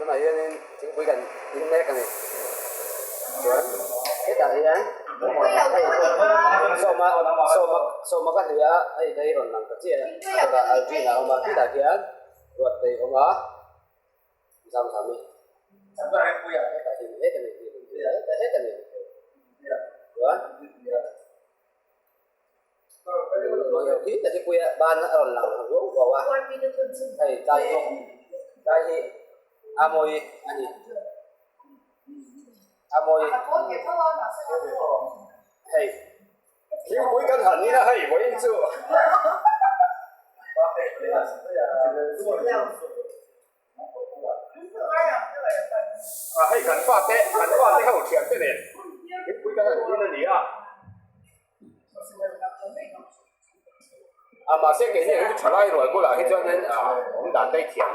Tunah hianin thingpui kan in mek a ni. Chuan hetah hian hei sawma sawma sawma ka hlia a hei hei rawn lang ta chiah a chutah Alvin a awm a khitah khian Ruattei a awm a Zamzami hetah hian heta mi heta heta mi chuan. Ban a rawn lang ruau ruau a hei tlai pawh tlai hi a mawi a ni a mawi hei thingpui kan han in a hei vawiin chu a hei kan fate kan fate ho thian te nen thingpui kan han in a ni a. A mahse keini ang chu thalai rual bulah hi chuanin awm dan daih thiam.